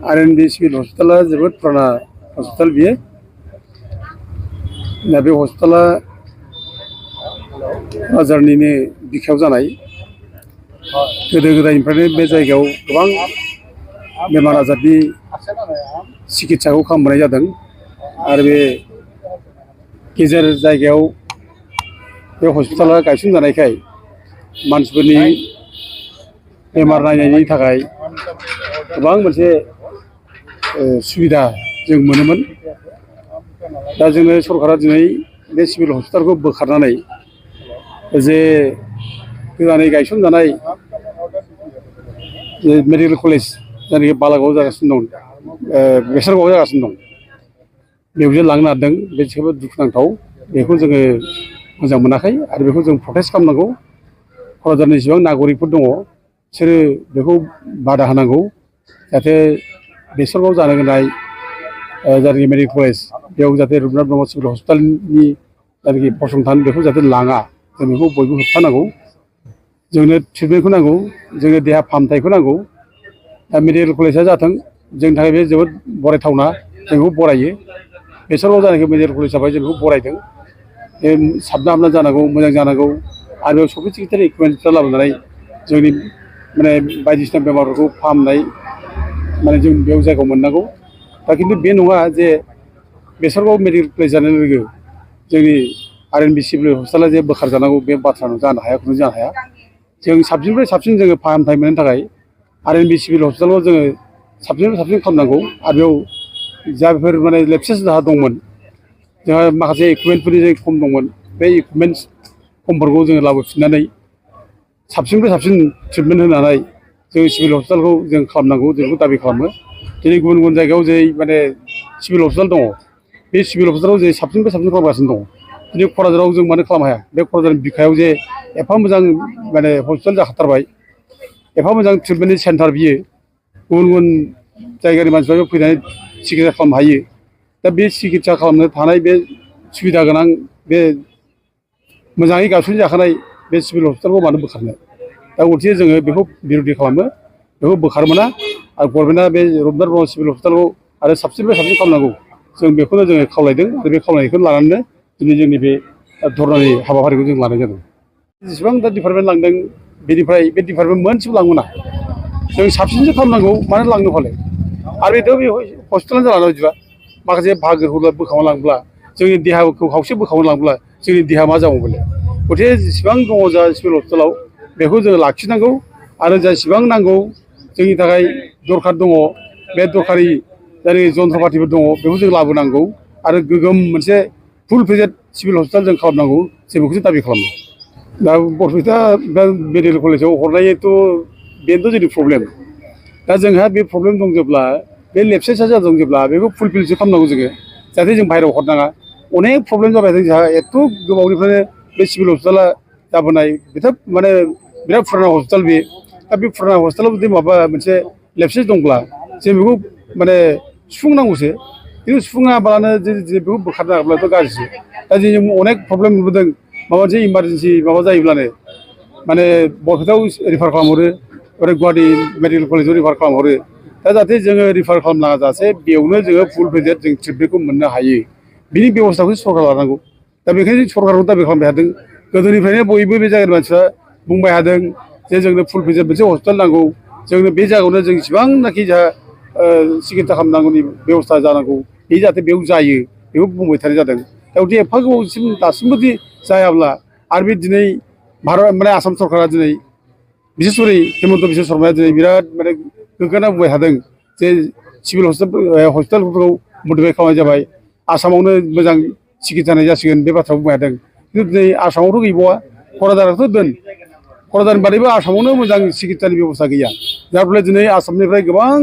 RNB civil हस्पिटाला जोबोद पुराना hospital बियो। दा बे हस्पिटाला क'क्राझारनिनो बिखायाव जानाय। गोदो गोदायनिफ्रायनो बे जायगायाव गोबां बेमार आजारनि सिकित्साखौ खालामबोनाय जादों आरो बे गेजेर जायगायाव बे हस्पिटाला गायसनजानायखाय मानसिफोरनि बेमार नायनायनि थाखाय गोबां मोनसे सुबिदा जों मोनोमोन। दा जोङो सरकारा दिनै बे सिभिल हस्पिटालखौ बोखारनानै जे गोदानै गायसनजानाय मेडिकेल कलेज जायनाखि बालागाव जागासिनो दं, बेसरगावआव जागासिनो दं, बेयावसो लांनो नागिरदों। बे जोबोद दुखुनांथाव। बेखौ जोङो मोजां मोनाखै आरो बेखौ जों प्रटेस्ट खालामनांगौ। क'क्राझारनि जेसेबां नागरिकफोर दङ बिसोरो बेखौ बादा होनांगौ, जाहाथे बेसरगाव जानो गोनां जायनाखि मेडिकेल कलेज बेयाव जाहाथे रुपनाथ ब्रह्म सिभिल हस्पिटालनि जायनाखि फसंथान बेखौ जाहाथे लाङा, जों बेखौ बयबो होबथानांगौ। जोंनो ट्रिटमेन्टखौ नांगौ, जोंनो देहा फाहामथायखौ नांगौ। दा मेडिकेल कलेजआ जाथों, जोंनि थाखाय बे जोबोद बरायथावना, जों बेखौ बरायो। बेसरगाव जानायखौ मेडिकेल कलेज जाबाय, जों बेखौ बरायदों। बे साबना हामना जानांगौ, मोजां जानांगौ आरो बेयाव सफिस्टिकेटेड इकुइपमेन्टफोर लाबोनानै जोंनि बायदिसिना बेमारफोरखौ फाहामनाय जों बेयाव जायगायाव मोननांगौ। दा खिन्थु बे नङा जे बेसरगाव मेडिकेल कलेज जानाय लोगो जोंनि आरएनबी सिभिल हस्पिटाला जे बोखारजानांगौ, बे बाथ्रा जानो हाया, खुनु जानो हाया। जों साबसिननिफ्राय साबसिन जोङो फाहामथाय मोननो थाखाय आरएनबी सिभिल हस्पिटालाव जोङो साबसिननिफ्राय साबसिन खालामनांगौ। आरो बेयाव जायफोर लेपसेस जाहा दंमोन, जोंहा माखासे इकुइपमेन्टफोरनि जे खम दंमोन, बे इकुइपमेन्टस खमफोरखौ जोङो लाबोफिननानै साबसिननिफ्राय साबसिन ट्रिटमेन्ट होनानै जों सिभिल हस्पिटालखौ जों खालामनांगौ, जों बेखौ दाबि खालामो। दिनै गुबुन गुबुन जायगायाव जे सिभिल हस्पिटाल दङ, बे सिभिल हस्पिटालाव जे साबसिननिफ्राय साबसिन खालामगासिनो दङ। दिनै क'क्राझाराव जों मानो खालामनो हाया? बे क'क्राझारनि बिखायाव जे एफा मोजां हस्पिटाल जाखाथारबाय, एफा मोजां ट्रिटमेन्टनि सेन्टार बियो, गुबुन गुबुन जायगानि मानसिफ्राबो फैनानै सिकित्सा खालामनो हायो। दा बे सिकित्सा खालामनो थानाय बे सुबिदा गोनां, बे मोजाङै गायसनजाखानाय जाखानाय बे सिभिल हस्पिटालखौ मानो बोखारनो? दा उलथे जोङो बेखौ बिर'धि खालामो, बेखौ बोखारनो मोना। आरो गभर्नमेन्टआ बे रुपनाथ ब्रह्म सिभिल हस्पिटालखौ आरो साबसिननिफ्राय साबसिन खालामनांगौ, जों बेखौनो जोङो खावलायदों आरो बे खावलायनायखौ लानानैनो दिनै जोंनि बे धरनानि हाबाफारिखौ जों लानाय जादों। जेसेबां दा डिपार्टमेन्ट लांदों, बेनिफ्राय बे डिपार्टमेन्ट मोनसेबो लांनो मोना। जों साबसिनसो खालामनांगौ, मानो लांनो फालाय? आरो बेथ' बे हस्पिटालानो जाला बिदिबा माखासे बाहागोखौ बोखावना लांब्ला, जोंनि देहाखौ खावसे बोखावना लांब्ला जोंनि देहा मा जाबावगोनलाय? गथिखे जेसेबां दङ जा सिभिल हस्पिटालाव बेखौ जोङो लाखिनांगौ आरो जेसेबां नांगौ जोंनि थाखाय दरखार दङ, बे दरखारि जायनाखि जन्थ्रपातिफोर दङ बेखौ जों लाबोनांगौ आरो गोगोम मोनसे फुल फेजेड सिभिल हस्पिटाल जों खालामनांगौ, जों बेखौसो दाबि खालामो। दा बरपेटा मेडिकेल कलेजाव हरनायाथ' बेनोथ' जोंनि प्रब्लेम। दा जोंहा बे प्रब्लेम दं जेब्ला, बे लेपसेसा जादों जेब्ला, बेखौ फुलफिलसो खालामनांगौ जोङो, जाहाथे जों बाहेरायाव हरनाङा। अनेक प्रब्लेम जाबाय जोंहा एथ' गोबावनिफ्रायनो बे सिभिल हस्पिटाला जाबोनाय, बिराद फुराना हस्पिटाल बे। दा बे फुराना हस्पिटालाव जुदि माबा मोनसे लेपसेस दंब्ला जों बेखौ सुफुंनांगौसो। खिन्थु सुफुङाबालानो बेखौ बोखारनो हाब्लाथ' गाज्रिसो। दा जों अनेक प्रब्लेम नुबोदों, माबा मोनसे इमारजेन्सि माबा जायोब्लानो बरपेटायाव रिफार खालामहरो, ओरै गुवाहाटि मेडिकेल कलेजाव रिफार खालामहरो। दा जाहाथे जोङो रिफार खालामनाङा जासे बेयावनो जोङो फुल फेजेड जों ट्रिटमेन्टखौ मोननो हायो, बिनि बेब'स्थाखौ सरकार लानांगौ। दा बेखायनो सरकारखौ दाबि खालामबाय थादों। गोदोनिफ्रायनो बयबो बे जायगानि मानसिफ्रा बुंबाय थादों जे जोंनो फुल फेजेड मोनसे हस्पिटाल नांगौ, जोंनो बे जायगायावनो जों इसिबांनाखि जोंहा सिकित्सा खालामनांगौनि बेब'स्था जानांगौ, बे जाहाथे बेयाव जायो बेखौ बुंबाय थानाय जादों। दा गथिखे एफा गोबावसिम दासिमबो दि जायाब्ला आरो बे दिनै आसाम सरकारा दिनै बिसेसकरि हिमन्त बिश्व शर्माया दिनै बिराद गोग्गाना बुंबाय थादों जे सिभिल हस्पिटालफोरखौ मडिफाइ खालामनाय जाबाय, आसामावनो मोजां सिकित्सा होनाय जासिगोन, बे बाथ्राखौ बुंबाय थादों। खिन्थु दिनै आसामावथ' गैबावा, क'क्राझारावथ' दोन, क'क्राझारनि बादैबो आसामावनो मोजां सिकित्सानि बेब'स्था गैया। जाय फलाव दिनै आसामनिफ्राय गोबां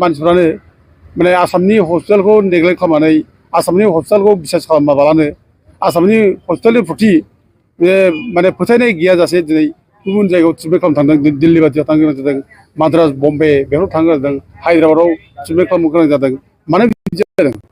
मानसिफ्रानो आसामनि हस्पिटालखौ नेग्लेक्ट खालामनानै, आसामनि हस्पिटालखौ बिसास खालामाबालानो, आसामनि हस्पिटालनि प्रति फोथायनाय गैयाजासे दिनै गुबुन जायगायाव ट्रिटमेन्ट खालामनो थांदों। दिल्ली बायदियाव थांनो गोनां जादों, माद्रास, बम्बे बेफोराव थांनो गोनां जादों, हायद्राबादाव ट्रिटमेन्ट खालामनो गोनां जादों। मानो बिदि जादों?